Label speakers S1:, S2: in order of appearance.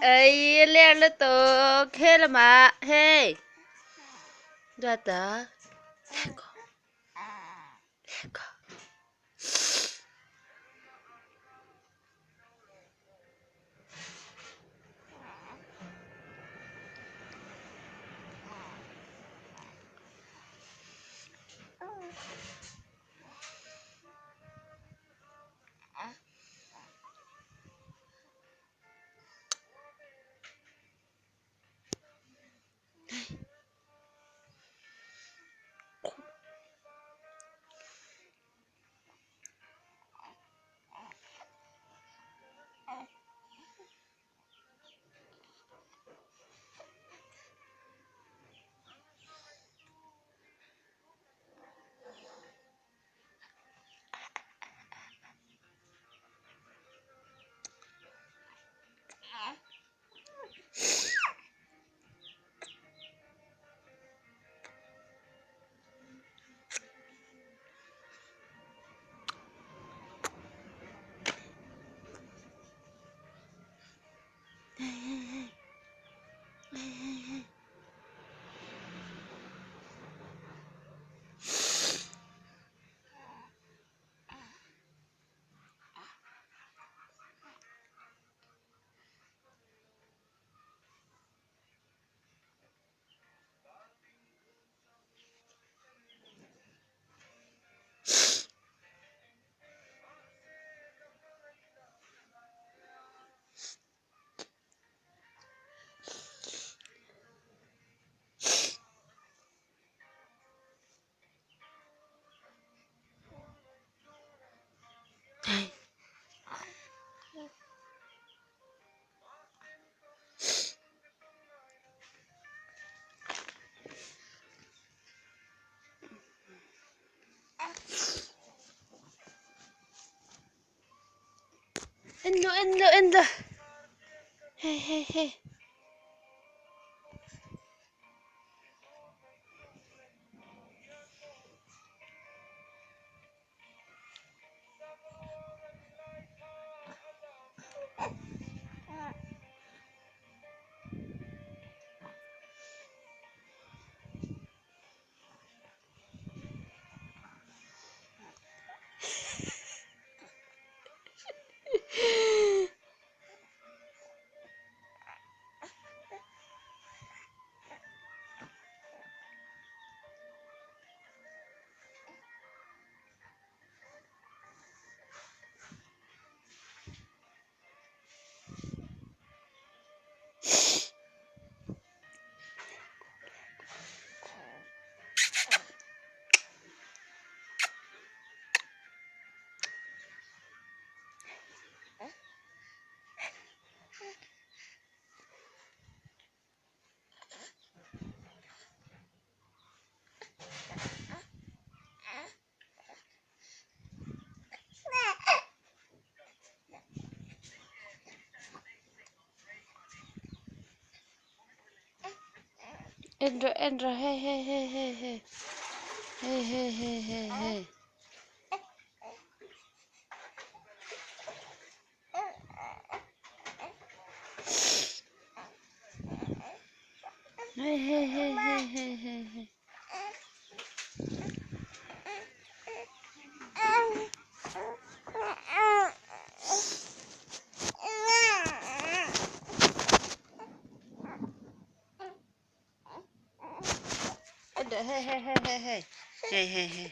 S1: Ei ler lutuk he lamah hei Duata Leko Leko. Enlo enlo enlo hei hei hei. En rawh en rawh hei hei hei hei hei hei hei hei hei hei. Hei hei hei hei hei hei hei. Hei hei hei hei hei hei hei hei.